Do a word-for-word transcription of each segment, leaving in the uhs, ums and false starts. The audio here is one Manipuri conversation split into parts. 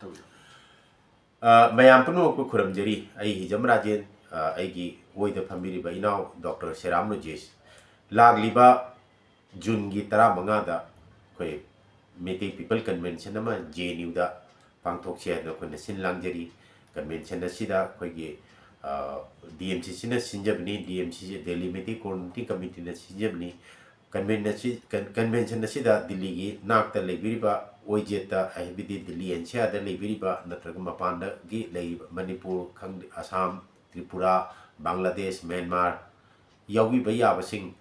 ꯇꯧꯕꯤꯌꯨ꯫ ꯑ, ꯃꯌꯥꯝ ꯄꯨꯝꯅꯃꯛꯄꯨ ꯈꯨꯔꯨꯝꯖꯔꯤ꯫ ꯑꯩ ꯍꯤꯖꯝ ꯔꯥꯖꯦꯟ, ꯑ, ꯑꯩꯒꯤ ꯑꯣꯏꯗ ꯐꯝꯕꯤꯔꯤꯕ ꯏꯅꯥꯎ ꯗꯣꯛꯇꯔ ꯁꯦꯔꯥꯝ ꯔꯣꯖꯦꯁ꯫ ꯂꯥꯛꯂꯤꯕ ꯖꯨꯟꯒꯤ ꯇꯔꯥꯃꯉꯥꯗ ꯑꯩꯈꯣꯏ ꯃꯩꯇꯩ ꯄꯤꯄꯜ ꯀꯟꯚꯦꯟꯁꯟ ꯑꯃ ꯖꯦ ꯑꯦꯟ ꯌꯨꯗ ꯄꯥꯡꯊꯣꯛꯁꯦ ꯍꯥꯏꯗꯅ ꯑꯩꯈꯣꯏꯅ ꯁꯤꯟ ꯂꯥꯡꯖꯔꯤ꯫ ꯀꯟꯚꯦꯟꯁꯟ ꯑꯁꯤꯗ ꯑꯩꯈꯣꯏꯒꯤ, ꯑ, ꯗꯤ ꯑꯦꯝ ꯁꯤ ꯁꯤꯅ ꯁꯤꯟꯖꯕꯅꯤ, ꯗꯤ ꯑꯦꯝ ꯁꯤ ꯁꯤ, ꯗꯦꯜꯂꯤ ꯃꯩꯇꯩ ꯀꯣꯑꯣꯔꯗꯤꯅꯦꯇꯤꯡ ꯀꯃꯤꯇꯤꯅ ꯁꯤꯟꯖꯕꯅꯤ꯫ ꯀꯟꯚꯦꯟ ꯑꯁꯤ-, ꯀꯟ-, ꯀꯟꯚꯦꯟꯁꯟ ꯑꯁꯤꯗ ꯗꯤꯜꯂꯤꯒꯤ ꯅꯥꯛꯇ ꯂꯩꯕꯤꯔꯤꯕ ꯑꯣꯏꯖꯦꯠꯇ, ꯍꯥꯏꯕꯗꯤ ꯗꯤꯜꯂꯤ ꯑꯦꯟ ꯁꯤ ꯑꯥꯔꯗ ꯂꯩꯕꯤꯔꯤꯕ ꯅꯠꯇ꯭ꯔꯒ ꯃꯄꯥꯟꯗꯒꯤ ꯂꯩꯔꯤꯕ ꯃꯅꯤꯄꯨꯔ, ꯈꯪꯗꯦ, ꯑꯁꯥꯝ, ꯇ꯭ꯔꯤꯄꯨꯔꯥ, ꯕꯪꯒ꯭ꯂꯥꯗꯦꯁ, ꯃ꯭ꯌꯥꯟꯃꯥꯔ ꯌꯥꯎꯕꯤꯕ ꯌꯥꯕꯁꯤꯡ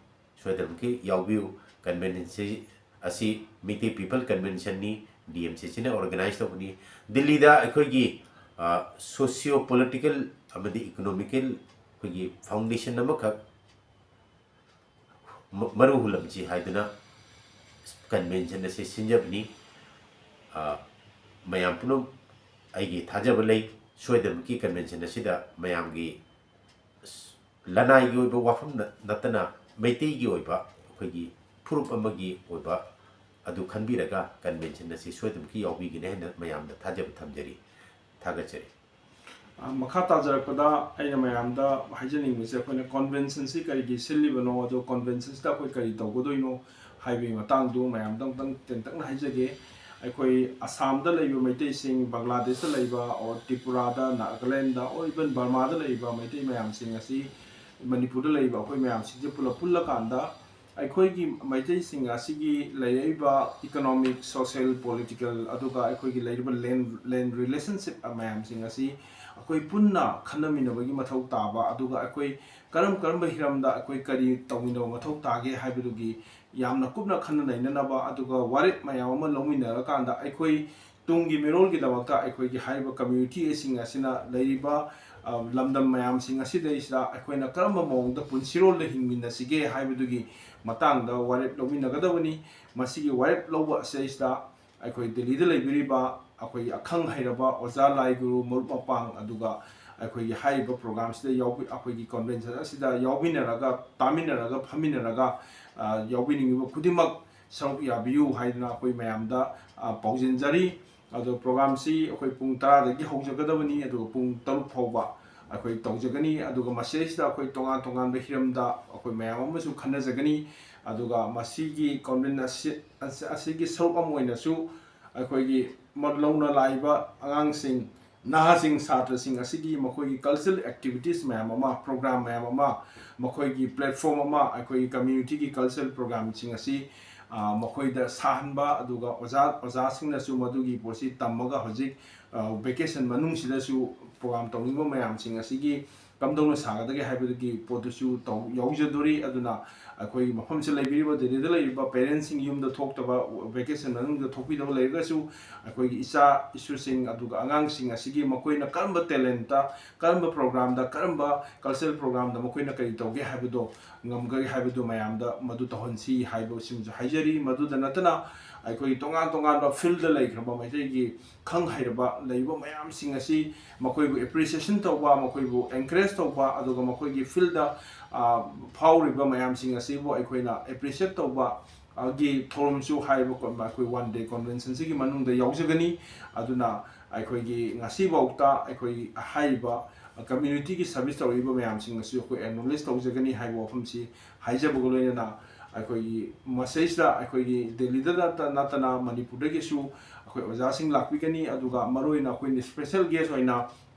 ꯁꯣꯏꯗꯅꯃꯛꯀꯤ ꯌꯥꯎꯕꯤꯌꯨ꯫ ꯀꯟꯚꯦꯟꯁꯟꯁꯤ ꯑꯁꯤ ꯃꯤꯇꯩ ꯄꯤꯄꯜ ꯀꯟꯚꯦꯟꯁꯟꯅꯤ, ꯗꯤ ꯑꯦꯝ ꯁꯤ ꯁꯤꯅ ꯑꯣꯔꯒꯅꯥꯏꯖ ꯇꯧꯕꯅꯤ꯫ ꯗꯤꯜꯂꯤꯗ ꯑꯩꯈꯣꯏꯒꯤ, ꯑ, ꯁꯣꯁꯤꯌꯣ ꯄꯣꯂꯤꯇꯤꯀꯦꯜ ꯑꯃꯗꯤ ꯏꯀꯣꯅꯣꯃꯤꯀꯦꯜ ꯑꯩꯈꯣꯏꯒꯤ ꯐꯥꯎꯟꯗꯦꯁꯟ ꯑꯃꯈꯛ ꯃ-, ꯃꯔꯨ ꯍꯨꯜꯂꯝꯁꯤ ꯍꯥꯏꯗꯨꯅ ꯀꯟꯚꯦꯟꯁꯟ ꯑꯁꯤ ꯁꯤꯟꯖꯕꯅꯤ꯫ ꯑ, ꯃꯌꯥꯝ ꯄꯨꯝꯅꯃꯛ ꯑꯩꯒꯤ ꯊꯥꯖꯕ ꯂꯩ, ꯁꯣꯏꯗꯅꯃꯛꯀꯤ ꯀꯟꯚꯦꯟꯁꯟ ꯑꯁꯤꯗ ꯃꯌꯥꯝꯒꯤ ꯂꯅꯥꯏꯒꯤ ꯑꯣꯏꯕ ꯋꯥꯐꯝ ꯅ-, ꯅꯠꯇꯅ ꯃꯩꯇꯩꯒꯤ ꯑꯣꯏꯕ ꯑꯩꯈꯣꯏꯒꯤ ꯐꯨꯔꯨꯞ ꯑꯃꯒꯤ ꯑꯣꯏꯕ ꯑꯗꯨ ꯈꯟꯕꯤꯔꯒ ꯀꯟꯚꯦꯟꯁꯟ ꯑꯁꯤ ꯁꯣꯏꯗꯅꯃꯛꯀꯤ ꯌꯥꯎꯕꯤꯒꯅꯤ ꯍꯥꯏꯅ ꯃꯌꯥꯝꯗ ꯊꯥꯖꯕ ꯊꯝꯖꯔꯤ꯫ ꯊꯥꯒꯠꯆꯔꯤ꯫ ꯑ, ꯃꯈꯥ ꯇꯥꯖꯔꯛꯄꯗ ꯑꯩꯅ ꯃꯌꯥꯝꯗ ꯍꯥꯏꯖꯅꯤꯡꯕꯁꯦ, ꯑꯩꯈꯣꯏꯅ ꯀꯟꯚꯦꯟꯁꯟꯁꯤ ꯀꯔꯤꯒꯤ ꯁꯤꯜꯂꯤꯕꯅꯣ, ꯑꯗꯣ ꯀꯟꯚꯦꯟꯁꯟꯁꯤꯗ ꯑꯩꯈꯣꯏ ꯀꯔꯤ ꯇꯧꯒꯗꯣꯏꯅꯣ ꯍꯥꯏꯕꯒꯤ ꯃꯇꯥꯡꯗꯨ ꯃꯌꯥꯝꯗ ꯑꯃꯨꯛꯇꯪ ꯇꯦꯟꯇꯛꯅ ꯍꯥꯏꯖꯒꯦ꯫ ꯑꯩꯈꯣꯏ ꯑꯁꯥꯝꯗ ꯂꯩꯕ ꯃꯩꯇꯩꯁꯤꯡ, ꯕꯪꯒ꯭ꯂꯥꯗꯦꯁꯇ ꯂꯩꯕ, or ꯇ꯭ꯔꯤꯄꯨꯔꯥꯗ, ꯅꯥꯒꯥꯂꯦꯟꯗ, or even ꯕꯔꯃꯥꯗ ꯂꯩꯕ ꯃꯩꯇꯩ ꯃꯌꯥꯝꯁꯤꯡ ꯑꯁꯤ, ꯃꯅꯤꯄꯨꯔꯗ ꯂꯩꯕ ꯑꯩꯈꯣꯏ ꯃꯌꯥꯝꯁꯤꯡꯁꯦ ꯄꯨꯂꯞ ꯄꯨꯜꯂꯀꯥꯟꯗ ꯑꯩꯈꯣꯏꯒꯤ ꯃꯩꯇꯩꯁꯤꯡ ꯑꯁꯤꯒꯤ ꯂꯩꯔꯛꯏꯕ economic, social, political, ꯑꯗꯨꯒ ꯑꯩꯈꯣꯏꯒꯤ ꯂꯩꯔꯤꯕ land, land relationship ꯃꯌꯥꯝꯁꯤꯡ ꯑꯁꯤ ꯑꯩꯈꯣꯏ ꯄꯨꯟꯅ ꯈꯟꯅꯃꯤꯟꯅꯕꯒꯤ ꯃꯊꯧ ꯇꯥꯕ, ꯑꯗꯨꯒ ꯑꯩꯈꯣꯏ ꯀꯔꯝ ꯀꯔꯝꯕ ꯍꯤꯔꯝꯗ ꯑꯩꯈꯣꯏ ꯀꯔꯤ ꯇꯧꯃꯤꯟꯅꯕ ꯃꯊꯧ ꯇꯥꯒꯦ ꯍꯥꯏꯕꯗꯨꯒꯤ ꯌꯥꯝꯅ ꯀꯨꯞꯅ ꯈꯟꯅ ꯅꯩꯅꯅꯕ, ꯑꯗꯨꯒ ꯋꯥꯔꯦꯞ ꯃꯌꯥꯝ ꯑꯃ ꯂꯧꯃꯤꯟꯅꯔꯀꯥꯟꯗ ꯑꯩꯈꯣꯏ ꯇꯨꯡꯒꯤ ꯃꯤꯔꯣꯜꯒꯤꯗꯃꯛꯇ ꯑꯩꯈꯣꯏꯒꯤ ꯍꯥꯏꯔꯤꯕ community ꯁꯤꯡ ꯑꯁꯤꯅ ꯂꯩꯔꯤꯕ, ꯑ, ꯂꯝꯗꯝ ꯃꯌꯥꯝꯁꯤꯡ ꯑꯁꯤꯗꯩꯁꯤꯗ ꯑꯩꯈꯣꯏꯅ ꯀꯔꯝꯕ ꯃꯑꯣꯡꯗ ꯄꯨꯟꯁꯤꯔꯣꯜꯗ ꯍꯤꯡꯃꯤꯟꯅꯁꯤꯒꯦ ꯍꯥꯏꯕꯗꯨꯒꯤ ꯃꯇꯥꯡꯗ ꯋꯥꯔꯦꯞ ꯂꯧꯃꯤꯟꯅꯒꯗꯕꯅꯤ꯫ ꯃꯁꯤꯒꯤ ꯋꯥꯔꯦꯞ ꯂꯧꯕ ꯑꯁꯤꯗꯩꯁꯤꯗ ꯑꯩꯈꯣꯏ ꯗꯤꯜꯂꯤꯗ ꯂꯩꯕꯤꯔꯤꯕ ꯑꯩꯈꯣꯏꯒꯤ ꯑꯈꯪ ꯍꯩꯔꯕ ꯑꯣꯖꯥ, ꯂꯥꯏ ꯒꯨꯔꯨ, ꯃꯔꯨꯞ ꯃꯄꯥꯡ, ꯑꯗꯨꯒ ꯑꯩꯈꯣꯏꯒꯤ ꯍꯥꯏꯔꯤꯕ ꯄ꯭ꯔꯣꯒ꯭ꯔꯥꯝꯁꯤꯗ ꯌꯥꯎꯕꯤ-, ꯑꯩꯈꯣꯏꯒꯤ ꯀꯟꯚꯦꯟꯁꯟ ꯑꯁꯤꯗ ꯌꯥꯎꯃꯤꯟꯅꯔꯒ, ꯇꯥꯃꯤꯟꯅꯔꯒ, ꯐꯝꯃꯤꯟꯅꯔꯒ, ꯑ, ꯌꯥꯎꯕꯤꯅꯤꯡꯉꯤꯕ ꯈꯨꯗꯤꯡꯃꯛ ꯁꯔꯨꯛ ꯌꯥꯕꯤꯌꯨ ꯍꯥꯏꯗꯅ ꯑꯩꯈꯣꯏ ꯃꯌꯥꯝꯗ, ꯑ, ꯄꯥꯎꯖꯦꯟꯖꯔꯤ꯫ ꯑꯗꯣ programꯁꯤ ꯑꯩꯈꯣꯏ ꯄꯨꯡ ꯇꯔꯥꯗꯒꯤ ꯍꯧꯖꯒꯗꯕꯅꯤ, ꯑꯗꯨꯒ ꯄꯨꯡ ꯇꯔꯨꯛ ꯐꯥꯎꯕ ꯑꯩꯈꯣꯏ ꯇꯧꯖꯒꯅꯤ꯫ ꯑꯗꯨꯒ ꯃꯁꯤꯗꯩꯁꯤꯗ ꯑꯩꯈꯣꯏ ꯇꯣꯉꯥꯟ ꯇꯣꯉꯥꯟꯕ ꯍꯤꯔꯝꯗ ꯑꯩꯈꯣꯏ ꯃꯌꯥꯝ ꯑꯃꯁꯨ ꯈꯟꯅꯖꯒꯅꯤ꯫ ꯑꯗꯨꯒ ꯃꯁꯤꯒꯤ conference ꯑꯁꯤ, ꯑꯁꯤꯒꯤ ꯁꯔꯨꯛ ꯑꯃ ꯑꯣꯏꯅꯁꯨ ꯑꯩꯈꯣꯏꯒꯤ ꯂꯧꯅ ꯂꯥꯛꯏꯕ ꯑꯉꯥꯡꯁꯤꯡ, ꯅꯍꯥꯁꯤꯡ, ꯁꯥꯇ꯭ꯔꯁꯤꯡ ꯑꯁꯤꯒꯤ ꯃꯈꯣꯏꯒꯤ cultural activities ꯃꯌꯥꯝ ꯑꯃ, program ꯃꯌꯥꯝ ꯑꯃ, ꯃꯈꯣꯏꯒꯤ platform ꯑꯃ, ꯑꯩꯈꯣꯏꯒꯤ communityꯒꯤ cultural programꯁꯤꯡ ꯑꯁꯤ ꯃꯈꯣꯏꯗ ꯁꯥꯍꯟꯕ, ꯑꯗꯨꯒ ꯑꯣꯖꯥ ꯑꯣꯖꯥꯁꯤꯡꯅꯁꯨ ꯃꯗꯨꯒꯤ ꯄꯣꯠꯁꯤ ꯇꯝꯃꯒ ꯍꯧꯖꯤꯛ vacation ꯃꯅꯨꯡꯁꯤꯗꯁꯨ program ꯇꯧꯅꯤꯡꯕ ꯃꯌꯥꯝꯁꯤꯡ ꯑꯁꯤꯒꯤ ꯀꯝꯗꯧꯅ ꯁꯥꯒꯗꯒꯦ ꯍꯥꯏꯕꯗꯨꯒꯤ ꯄꯣꯠꯇꯨꯁꯨ ꯇꯧ ꯌꯥꯎꯖꯗꯣꯔꯤ꯫ ꯑꯗꯨꯅ ꯑꯩꯈꯣꯏꯒꯤ ꯃꯐꯝꯁꯤꯗ ꯂꯩꯕꯤꯔꯤꯕ, ꯗꯦꯜꯂꯤꯗ ꯂꯩꯔꯤꯕ parentꯁꯤꯡ, ꯌꯨꯝꯗ ꯊꯣꯛꯇꯕ, vacation ꯃꯅꯨꯡꯗ ꯊꯣꯛꯄꯤꯗꯕ ꯂꯩꯔꯒꯁꯨ, ꯑꯩꯈꯣꯏꯒꯤ ꯏꯆꯥ ꯏꯁꯨꯁꯤꯡ, ꯑꯗꯨꯒ ꯑꯉꯥꯡꯁꯤꯡ ꯑꯁꯤꯒꯤ ꯃꯈꯣꯏꯅ ꯀꯔꯝꯕ talentꯇ, ꯀꯔꯝꯕ programꯗ, ꯀꯔꯝꯕ cultural programꯗ ꯃꯈꯣꯏꯅ ꯀꯔꯤ ꯇꯧꯒꯦ ꯍꯥꯏꯕꯗꯣ ꯉꯝꯒꯦ ꯍꯥꯏꯕꯗꯨ ꯃꯌꯥꯝꯗ ꯃꯗꯨ ꯇꯧꯍꯟꯁꯤ ꯍꯥꯏꯕꯁꯤꯃꯁꯨ ꯍꯥꯏꯖꯔꯤ꯫ ꯃꯗꯨꯗ ꯅꯠꯇꯅ ꯑꯩꯈꯣꯏꯒꯤ ꯇꯣꯉꯥꯟ ꯇꯣꯉꯥꯟꯕ fieldꯗ ꯂꯩꯈ꯭ꯔꯕ ꯃꯩꯇꯩꯒꯤ ꯈꯪ ꯍꯩꯔꯕ ꯂꯩꯔꯤꯕ ꯃꯌꯥꯝꯁꯤꯡ ꯑꯁꯤ ꯃꯈꯣꯏꯕꯨ appreciation ꯇꯧꯕ, ꯃꯈꯣꯏꯕꯨ encourage ꯇꯧꯕ, ꯑꯗꯨꯒ ꯃꯈꯣꯏꯒꯤ fieldꯗ ꯐꯥꯎꯔꯤꯕ ꯃꯌꯥꯝꯁꯤꯡ ꯑꯁꯤꯕꯨ ꯑꯩꯈꯣꯏꯅ appreciate ꯇꯧꯕ ꯒꯤ ꯊꯧꯔꯝꯁꯨ ꯍꯥꯏꯔꯤꯕ ꯑꯩꯈꯣꯏ one day conventionꯁꯤꯒꯤ ꯃꯅꯨꯡꯗ ꯌꯥꯎꯖꯒꯅꯤ꯫ ꯑꯗꯨꯅ ꯑꯩꯈꯣꯏꯒꯤ ꯉꯁꯤꯐꯥꯎꯗ ꯑꯩꯈꯣꯏ ꯍꯥꯏꯔꯤꯕ communityꯒꯤ service ꯇꯧꯔꯛꯏꯕ ꯃꯌꯥꯝꯁꯤꯡ ꯑꯁꯤ ꯑꯩꯈꯣꯏ acknowledge ꯇꯧꯖꯒꯅꯤ ꯍꯥꯏꯕ ꯋꯥꯐꯝꯁꯤ ꯍꯥꯏꯖꯕꯒ ꯂꯣꯏꯅꯅ, ꯑꯩꯈꯣꯏꯒꯤ ꯃꯁꯤꯗꯩꯁꯤꯗ ꯑꯩꯈꯣꯏꯒꯤ ꯗꯦꯜꯂꯤꯗ ꯅꯠꯇ-, ꯅꯠꯇꯅ ꯃꯅꯤꯄꯨꯔꯗꯒꯤꯁꯨ ꯑꯩꯈꯣꯏ ꯑꯣꯖꯥꯁꯤꯡ ꯂꯥꯛꯄꯤꯒꯅꯤ꯫ ꯑꯗꯨꯒ ꯃꯔꯨꯑꯣꯏꯅ ꯑꯩꯈꯣꯏꯅ special guest ꯑꯣꯏꯅ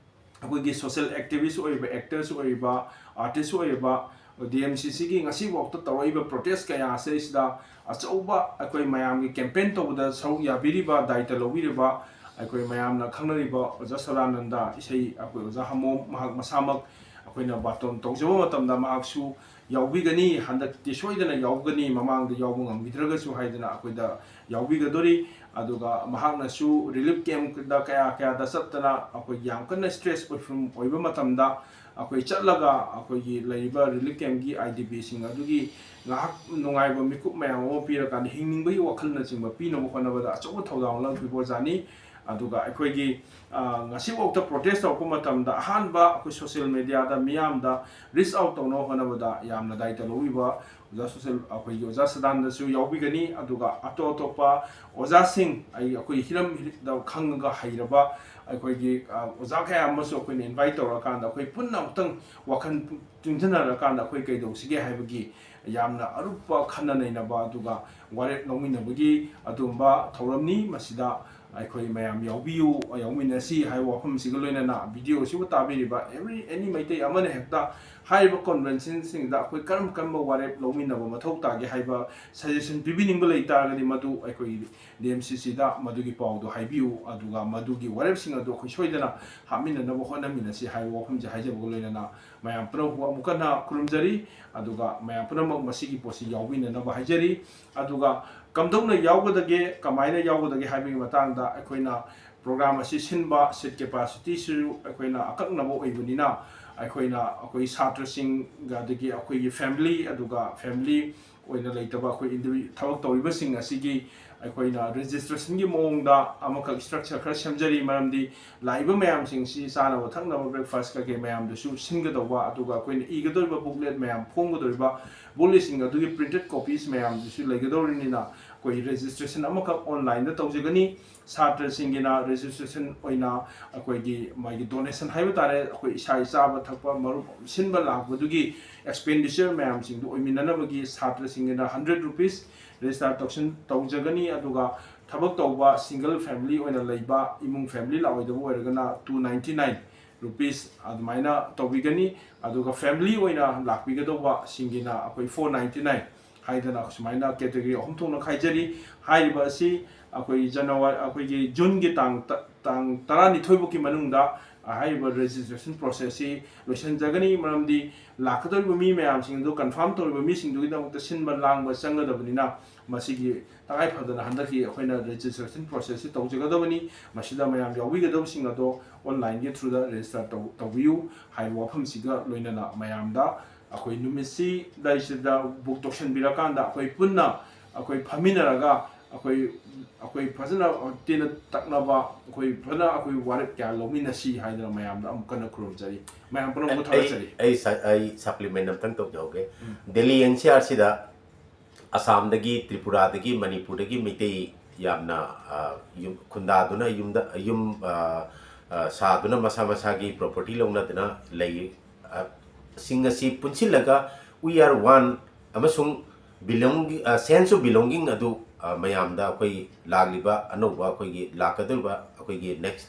ꯑꯩꯈꯣꯏꯒꯤ social activist ꯑꯣꯏꯔꯤꯕ, actors ꯑꯣꯏꯔꯤꯕ, artist ꯑꯣꯏꯔꯤꯕ, DMCCꯒꯤ ꯉꯁꯤꯐꯥꯎꯗ ꯇꯧꯔꯛꯏꯕ protest ꯀꯌꯥ ꯑꯁꯤꯗꯩꯁꯤꯗ ꯑꯆꯧꯕ ꯑꯩꯈꯣꯏ ꯃꯌꯥꯝꯒꯤ campaign ꯇꯧꯕꯗ ꯁꯔꯨꯛ ꯌꯥꯕꯤꯔꯤꯕ, ꯗꯥꯏꯇ ꯂꯧꯕꯤꯔꯤꯕ ꯑꯩꯈꯣꯏ ꯃꯌꯥꯝꯅ ꯈꯪꯅꯔꯤꯕ ꯑꯣꯖꯥ ꯁꯗꯥꯅꯟꯗ, ꯏꯁꯩ ꯑꯩꯈꯣꯏ ꯑꯣꯖꯥ ꯍꯃꯣꯝ, ꯃꯍꯥꯛ ꯃꯁꯥꯃꯛ ꯑꯩꯈꯣꯏꯅ ꯕꯥꯇꯣꯟ ꯇꯧꯖꯕ ꯃꯇꯝꯗ ꯃꯍꯥꯛꯁꯨ ꯌꯥꯎꯕꯤꯒꯅꯤ, ꯍꯟꯗꯛꯇꯤ ꯁꯣꯏꯗꯅ ꯌꯥꯎꯒꯅꯤ, ꯃꯃꯥꯡꯗ ꯌꯥꯎꯕ ꯉꯝꯈꯤꯗ꯭ꯔꯒꯁꯨ ꯍꯥꯏꯗꯅ ꯑꯩꯈꯣꯏꯗ ꯌꯥꯎꯕꯤꯒꯗꯣꯔꯤ꯫ ꯑꯗꯨꯒ ꯃꯍꯥꯛꯅꯁꯨ relief campꯗ ꯀꯌꯥ ꯀꯌꯥꯗ ꯆꯠꯇꯅ ꯑꯩꯈꯣꯏ ꯌꯥꯝ ꯀꯟꯅ stress ꯑꯣꯏꯐꯝ ꯑꯣꯏꯕ ꯃꯇꯝꯗ ꯑꯩꯈꯣꯏ ꯆꯠꯂꯒ ꯑꯩꯈꯣꯏꯒꯤ ꯂꯩꯔꯤꯕ relief campꯀꯤ IDPꯁꯤꯡ ꯑꯗꯨꯒꯤ ꯉꯥꯏꯍꯥꯛ ꯅꯨꯡꯉꯥꯏꯕ ꯃꯤꯀꯨꯞ ꯃꯌꯥꯝ ꯑꯃ ꯄꯤꯔꯀꯥꯟꯗ ꯍꯤꯡꯅꯤꯡꯕꯒꯤ ꯋꯥꯈꯜꯅꯆꯤꯡꯕ ꯄꯤꯅꯕ ꯍꯣꯠꯅꯕꯗ ꯑꯆꯧꯕ ꯊꯧꯗꯥꯡ ꯂꯧꯈꯤꯕ ꯑꯣꯖꯥꯅꯤ꯫ ꯑꯗꯨꯒ ꯑꯩꯈꯣꯏꯒꯤ, ꯑ, ꯉꯁꯤꯐꯥꯎꯗ protest ꯇꯧꯔꯛꯄ ꯃꯇꯝꯗ ꯑꯍꯥꯟꯕ ꯑꯩꯈꯣꯏ social media ꯗ ꯃꯤꯌꯥꯝꯗ reach out ꯇꯧꯅꯕ ꯍꯣꯠꯅꯕꯗ ꯌꯥꯝꯅ ꯗꯥꯏꯇ ꯂꯧꯕꯤꯕ ꯑꯣꯖꯥ social, ꯑꯩꯈꯣꯏꯒꯤ ꯑꯣꯖꯥ ꯁꯗꯥꯅꯟꯗꯁꯨ ꯌꯥꯎꯕꯤꯒꯅꯤ꯫ ꯑꯗꯨꯒ ꯑꯇꯣꯞ ꯑꯇꯣꯞꯄ ꯑꯣꯖꯥꯁꯤꯡ, ꯑꯩ, ꯑꯩꯈꯣꯏ ꯍꯤꯔꯝ ꯍꯤꯔꯝꯗ ꯈꯪꯉꯒ ꯍꯩꯔꯕ ꯑꯩꯈꯣꯏꯒꯤ, ꯑ, ꯑꯣꯖꯥ ꯀꯌꯥ ꯑꯃꯁꯨ ꯑꯩꯈꯣꯏꯅ invite ꯇꯧꯔꯀꯥꯟꯗ ꯑꯩꯈꯣꯏ ꯄꯨꯟꯅ ꯑꯃꯨꯛꯇꯪ ꯋꯥꯈꯜ ꯄꯨ-, ꯆꯨꯡꯁꯤꯟꯅꯔꯀꯥꯟꯗ ꯑꯩꯈꯣꯏ ꯀꯩꯗꯧꯁꯤꯒꯦ ꯍꯥꯏꯕꯒꯤ ꯌꯥꯝꯅ ꯑꯔꯨꯕ ꯈꯟꯅ ꯅꯩꯅꯕ ꯑꯗꯨꯒ ꯋꯥꯔꯦꯞ ꯂꯧꯃꯤꯟꯅꯕꯒꯤ ꯑꯗꯨꯒꯨꯝꯕ ꯊꯧꯔꯝꯅꯤ꯫ ꯃꯁꯤꯗ ꯑꯩꯈꯣꯏ ꯃꯌꯥꯝ ꯌꯥꯎꯕꯤꯌꯨ, ꯌꯥꯎꯃꯤꯟꯅꯁꯤ ꯍꯥꯏꯕ ꯋꯥꯐꯝꯁꯤꯒ ꯂꯣꯏꯅꯅ video ꯑꯁꯤꯕꯨ ꯇꯥꯕꯤꯔꯤꯕ every, any ꯃꯩꯇꯩ ꯑꯃꯅ ꯍꯦꯛꯇ ꯍꯥꯏꯔꯤꯕ convention ꯁꯤꯡꯗ ꯑꯩꯈꯣꯏ ꯀꯔꯝ ꯀꯔꯝꯕ ꯋꯥꯔꯦꯞ ꯂꯧꯃꯤꯟꯅꯕ ꯃꯊꯧ ꯇꯥꯒꯦ ꯍꯥꯏꯕ suggestion ꯄꯤꯕꯤꯅꯤꯡꯕ ꯂꯩ ꯇꯥꯔꯒꯗꯤ ꯃꯗꯨ ꯑꯩꯈꯣꯏ D M C C ꯗ ꯃꯗꯨꯒꯤ ꯄꯥꯎꯗꯨ ꯍꯥꯏꯕꯤꯌꯨ, ꯑꯗꯨꯒ ꯃꯗꯨꯒꯤ ꯋꯥꯔꯦꯞꯁꯤꯡ ꯑꯗꯨ ꯑꯩꯈꯣꯏ ꯁꯣꯏꯗꯅ ꯍꯥꯞꯃꯤꯟꯅꯅꯕ ꯍꯣꯠꯅꯃꯤꯟꯅꯁꯤ ꯍꯥꯏꯕ ꯋꯥꯐꯝꯁꯦ ꯍꯥꯏꯖꯕꯒ ꯂꯣꯏꯅꯅ ꯃꯌꯥꯝ ꯄꯨꯝꯅꯃꯛꯄꯨ ꯑꯃꯨꯛ ꯍꯟꯅ ꯈꯨꯔꯨꯝꯖꯔꯤ꯫ ꯑꯗꯨꯒ ꯃꯌꯥꯝ ꯄꯨꯝꯅꯃꯛ ꯃꯁꯤꯒꯤ ꯄꯣꯠꯁꯤ ꯌꯥꯎꯕꯤꯅꯅꯕ ꯍꯥꯏꯖꯔꯤ꯫ ꯑꯗꯨꯒ ꯀꯝꯗꯧꯅ ꯌꯥꯎꯒꯗꯒꯦ, ꯀꯃꯥꯏꯅ ꯌꯥꯎꯒꯗꯒꯦ ꯍꯥꯏꯕꯒꯤ ꯃꯇꯥꯡꯗ ꯑꯩꯈꯣꯏꯅ program ꯑꯁꯤ ꯁꯤꯟꯕ seat capacity ꯁꯨ ꯑꯩꯈꯣꯏꯅ ꯑꯀꯛꯅꯕ ꯑꯣꯏꯕꯅꯤꯅ, ꯑꯩꯈꯣꯏꯅ ꯑꯩꯈꯣꯏ ꯁꯥꯇ꯭ꯔꯁꯤꯡꯒ, ꯑꯗꯒꯤ ꯑꯩꯈꯣꯏꯒꯤ family, ꯑꯗꯨꯒ family ꯑꯣꯏꯅ ꯂꯩꯇꯕ ꯑꯩꯈꯣꯏ indivi-, ꯊꯕꯛ ꯇꯧꯔꯤꯕꯁꯤꯡ ꯑꯁꯤꯒꯤ ꯑꯩꯈꯣꯏꯅ registration ꯒꯤ ꯃꯑꯣꯡꯗ ꯑꯃꯈꯛ structure ꯈꯔ ꯁꯦꯝꯖꯔꯤ꯫ ꯃꯔꯝꯗꯤ ꯂꯥꯛꯏꯕ ꯃꯌꯥꯝꯁꯤꯡꯁꯤ ꯆꯥꯅꯕ ꯊꯛꯅꯕ breakfast ꯀꯩꯀꯩ ꯃꯌꯥꯝꯗꯨꯁꯨ ꯁꯤꯟꯒꯗꯧꯕ, ꯑꯗꯨꯒ ꯑꯩꯈꯣꯏꯅ ꯏꯒꯗꯧꯔꯤꯕ booklet ꯃꯌꯥꯝ, ꯐꯣꯡꯒꯗꯧꯔꯤꯕ booklet ꯁꯤꯡ ꯑꯗꯨꯒꯤ printed copies ꯃꯌꯥꯝꯗꯨꯁꯨ ꯂꯩꯒꯗꯧꯔꯤꯕꯅꯤꯅ, ꯑꯩꯈꯣꯏ registration ꯑꯃꯈꯛ online ꯗ ꯇꯧꯖꯒꯅꯤ꯫ ꯁꯥꯇ꯭ꯔꯁꯤꯡꯒꯤꯅ registration ꯑꯣꯏꯅ ꯑꯩꯈꯣꯏꯒꯤ ꯃꯥꯒꯤ donation ꯍꯥꯏꯕ ꯇꯥꯔꯦ, ꯑꯩꯈꯣꯏ ꯏꯁꯥꯒꯤ ꯆꯥꯕ ꯊꯛꯄ, ꯃꯔꯨꯞ ꯁꯤꯟꯕ ꯂꯥꯡꯕꯗꯨꯒꯤ expenditure ꯃꯌꯥꯝꯁꯤꯡꯗꯨ ꯑꯣꯏꯃꯤꯟꯅꯅꯕꯒꯤ ꯁꯥꯇ꯭ꯔꯁꯤꯡꯒꯤꯅ hundred rupees register ꯇꯧꯁꯤꯟ-, ꯇꯧꯖꯒꯅꯤ꯫ ꯑꯗꯨꯒ ꯊꯕꯛ ꯇꯧꯕ single family ꯑꯣꯏꯅ ꯂꯩꯕ ꯏꯃꯨꯡ, family ꯂꯥꯛꯑꯣꯏꯗꯕ ꯑꯣꯏꯔꯒꯅ two ninety nine rupees ꯑꯗꯨꯃꯥꯏꯅ ꯇꯧꯕꯤꯒꯅꯤ꯫ ꯑꯗꯨꯒ family ꯑꯣꯏꯅ ꯂꯥꯛꯄꯤꯒꯗꯧꯕꯁꯤꯡꯒꯤꯅ ꯑꯩꯈꯣꯏ four ninety nine ꯍꯥꯏꯗꯅ ꯁꯨꯃꯥꯏꯅ category ꯑꯍꯨꯝ ꯊꯣꯛꯅ ꯈꯥꯏꯖꯔꯤ꯫ ꯍꯥꯏꯔꯤꯕ ꯑꯁꯤ ꯑꯩꯈꯣꯏ January, ꯑꯩꯈꯣꯏꯒꯤ June ꯒꯤ ꯇꯥꯡ ꯇ-, ꯇꯥꯡ ꯇꯔꯥꯅꯤꯊꯣꯏ ꯐꯥꯎꯒꯤ ꯃꯅꯨꯡꯗ ꯍꯥꯏꯔꯤꯕ registration process ꯁꯤ ꯂꯣꯏꯁꯤꯟꯖꯒꯅꯤ꯫ ꯃꯔꯝꯗꯤ ꯂꯥꯛꯀꯗꯧꯔꯤꯕ ꯃꯤ ꯃꯌꯥꯝꯁꯤꯡ ꯑꯗꯨ confirm ꯇꯧꯔꯤꯕ ꯃꯤꯁꯤꯡꯗꯨꯒꯤꯗꯃꯛꯇ ꯁꯤꯟꯕ ꯂꯥꯡꯕ ꯆꯪꯒꯗꯕꯅꯤꯅ, ꯃꯁꯤꯒꯤ ꯇꯉꯥꯏ ꯐꯗꯅ ꯍꯟꯗꯛꯀꯤ ꯑꯩꯈꯣꯏꯅ registration process ꯁꯤ ꯇꯧꯖꯒꯗꯕꯅꯤ꯫ ꯃꯁꯤꯗ ꯃꯌꯥꯝ ꯌꯥꯎꯕꯤꯒꯗꯕꯁꯤꯡ ꯑꯗꯣ online ꯒꯤ through ꯗ register ꯇꯧ-, ꯇꯧꯕꯤꯌꯨ ꯍꯥꯏꯕ ꯋꯥꯐꯝꯁꯤꯒ ꯂꯣꯏꯅꯅ ꯃꯌꯥꯝꯗ ꯑꯩꯈꯣꯏ ꯅꯨꯃꯤꯠꯁꯤꯗꯩꯁꯤꯗ book ꯇꯧꯁꯟꯕꯤꯔꯀꯥꯟꯗ ꯑꯩꯈꯣꯏ ꯄꯨꯟꯅ ꯑꯩꯈꯣꯏ ꯐꯝꯃꯤꯟꯅꯔꯒ ꯑꯩꯈꯣꯏ ꯑꯩꯈꯣꯏ ꯐꯖꯅ ꯇꯤꯟꯅ ꯇꯛꯅꯕ, ꯑꯩꯈꯣꯏ ꯐꯖꯅ ꯑꯩꯈꯣꯏ ꯋꯥꯔꯦꯞ ꯀꯌꯥ ꯂꯧꯃꯤꯟꯅꯁꯤ ꯍꯥꯏꯗꯅ ꯃꯌꯥꯝꯗ ꯑꯃꯨꯛ ꯀꯟꯅ ꯈꯨꯔꯨꯝꯖꯔꯤ꯫ ꯃꯌꯥꯝ ꯄꯨꯝꯅꯃꯛꯄꯨ ꯑꯩ ꯊꯥꯒꯠꯆꯔꯤ꯫ ꯑꯩ ꯁ- ꯑꯩ ꯁꯄ꯭ꯂꯤꯃꯦꯟ ꯑꯝꯇꯪ ꯇꯧꯖꯍꯧꯒꯦ꯫ ꯎꯝ꯫ ꯗꯦꯜꯂꯤ ꯑꯦꯟ ꯁꯤ ꯑꯥꯔ ꯁꯤꯗ ꯑꯁꯥꯝꯗꯒꯤ, ꯇ꯭ꯔꯤꯄꯨꯔꯥꯗꯒꯤ, ꯃꯅꯤꯄꯨꯔꯗꯒꯤ ꯃꯩꯇꯩ ꯌꯥꯝꯅ, ꯑ, ꯌꯨꯝ ꯈꯨꯟꯗꯥꯗꯨꯅ, ꯌꯨꯝꯗ ꯌꯨꯝ, ꯑ, ꯑ, ꯁꯥꯗꯨꯅ ꯃꯁꯥ ꯃꯁꯥꯒꯤ ꯄ꯭ꯔꯣꯄꯔꯇꯤ ꯂꯧꯅꯗꯨꯅ ꯂꯩ꯫ ꯑ, ꯁꯤꯡ ꯑꯁꯤ ꯄꯨꯟꯁꯤꯜꯂꯒ "We are one" ꯑꯃꯁꯨꯡ belonging, ꯑ, sense of belonging ꯑꯗꯨ, ꯑ, ꯃꯌꯥꯝꯗ ꯑꯩꯈꯣꯏ ꯂꯥꯛꯂꯤꯕ ꯑꯅꯧꯕ ꯑꯩꯈꯣꯏꯒꯤ ꯂꯥꯛꯀꯗꯧꯔꯤꯕ ꯑꯩꯈꯣꯏꯒꯤ ꯅꯦꯛꯁ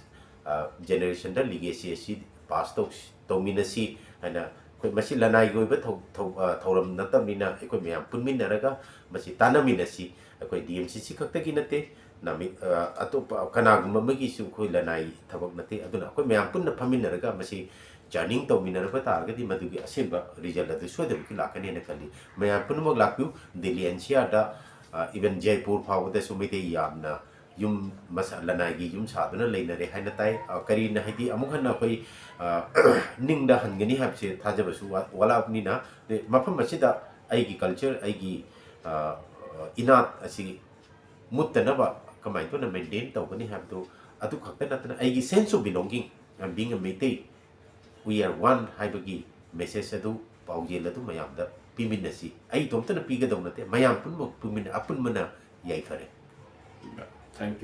ꯖꯦꯅꯦꯔꯦꯁꯟꯗ ꯂꯤꯒꯦꯁꯤ ꯑꯁꯤ ꯄꯥꯁ ꯇꯧ ꯇꯧꯃꯤꯟꯅꯁꯤ ꯍꯥꯏꯅ ꯑꯩꯈꯣꯏ ꯃꯁꯤ ꯂꯅꯥꯏꯒꯤ ꯑꯣꯏꯕ ꯊꯧ- ꯊꯧ- ꯑ, ꯊꯧꯔꯝ ꯅꯠꯇꯕꯅꯤꯅ ꯑꯩꯈꯣꯏ ꯃꯌꯥꯝ ꯄꯨꯟꯃꯤꯟꯅꯔꯒ ꯃꯁꯤ ꯇꯥꯟꯅꯃꯤꯟꯅꯁꯤ꯫ ꯑꯩꯈꯣꯏ ꯗꯤ ꯑꯦꯝ ꯁꯤ ꯁꯤ ꯈꯛꯇꯒꯤ ꯅꯠꯇꯦ, ꯅꯃꯤ-, ꯑ, ꯑꯇꯣꯞꯄ ꯀꯅꯥꯒꯨꯝꯕ ꯑꯃꯒꯤꯁꯨ ꯑꯩꯈꯣꯏ ꯂꯅꯥꯏ ꯊꯕꯛ ꯅꯠꯇꯦ꯫ ꯑꯗꯨꯅ ꯑꯩꯈꯣꯏ ꯃꯌꯥꯝ ꯄꯨꯟꯅ ꯐꯝꯃꯤꯟꯅꯔꯒ ꯃꯁꯤ ꯆꯔꯅꯤꯡ ꯇꯧꯃꯤꯟꯅꯔꯕ ꯇꯥꯔꯒꯗꯤ ꯃꯗꯨꯒꯤ ꯑꯁꯦꯡꯕ ꯔꯤꯖꯜ ꯑꯗꯨ ꯁꯣꯏꯗꯅꯃꯛꯀꯤ ꯂꯥꯛꯀꯅꯤ ꯍꯥꯏꯅ ꯈꯜꯂꯤ꯫ ꯃꯌꯥꯝ ꯄꯨꯝꯅꯃꯛ ꯂꯥꯛꯄꯤꯌꯨ꯫ ꯗꯦꯜꯂꯤ ꯑꯦꯟ ꯁꯤ ꯑꯥꯔꯗ, ꯑ, ꯏꯚꯟ ꯖꯩꯄꯨꯔ ꯐꯥꯎꯕꯗꯁꯨ ꯃꯩꯇꯩ ꯌꯥꯝꯅ ꯌꯨꯝ ꯃꯁꯥ ꯂꯅꯥꯏꯒꯤ ꯌꯨꯝ ꯁꯥꯗꯨꯅ ꯂꯩꯅꯔꯦ ꯍꯥꯏꯅ ꯇꯥꯏ꯫ ꯑ, ꯀꯔꯤꯅ ꯍꯥꯏꯗꯤ ꯑꯃꯨꯛ ꯍꯟꯅ ꯑꯩꯈꯣꯏ, ꯑ, ꯅꯤꯡꯗ ꯍꯟꯒꯅꯤ ꯍꯥꯏꯕꯁꯦ ꯊꯥꯖꯕꯁꯨ ꯋꯥ- ꯋꯥꯠꯂꯛꯑꯕꯅꯤꯅ, ꯑꯗꯩ ꯃꯐꯝ ꯑꯁꯤꯗ ꯑꯩꯒꯤ ꯀꯜꯆꯔ, ꯑꯩꯒꯤ, ꯑ, ꯏꯅꯥꯠ ꯑꯁꯤ ꯃꯨꯠꯇꯅꯕ ꯀꯃꯥꯏꯅ ꯇꯧꯅ ꯃꯦꯟꯇꯦꯟ ꯇꯧꯒꯅꯤ ꯍꯥꯏꯕꯗꯨ ꯑꯗꯨ ꯈꯛꯇ ꯅꯠꯇꯅ ꯑꯩꯒꯤ sense of belonging, being a Meitei, "We are one" ꯍꯥꯏꯕꯒꯤ ꯃꯦꯁꯦꯖ ꯑꯗꯨ, ꯄꯥꯎꯖꯦꯜ ꯑꯗꯨ ꯃꯌꯥꯝꯗ ꯄꯤꯃꯤꯟꯅꯁꯤ꯫ ꯑꯩ ꯏꯇꯣꯝꯇꯅ ꯄꯤꯒꯗꯧ ꯅꯠꯇꯦ, ꯃꯌꯥꯝ ꯄꯨꯝꯅꯃꯛ ꯄꯨꯟꯃꯤꯟꯅ-, ꯑꯄꯨꯟꯕꯅ ꯌꯥꯏꯐꯔꯦ꯫ Thank you꯫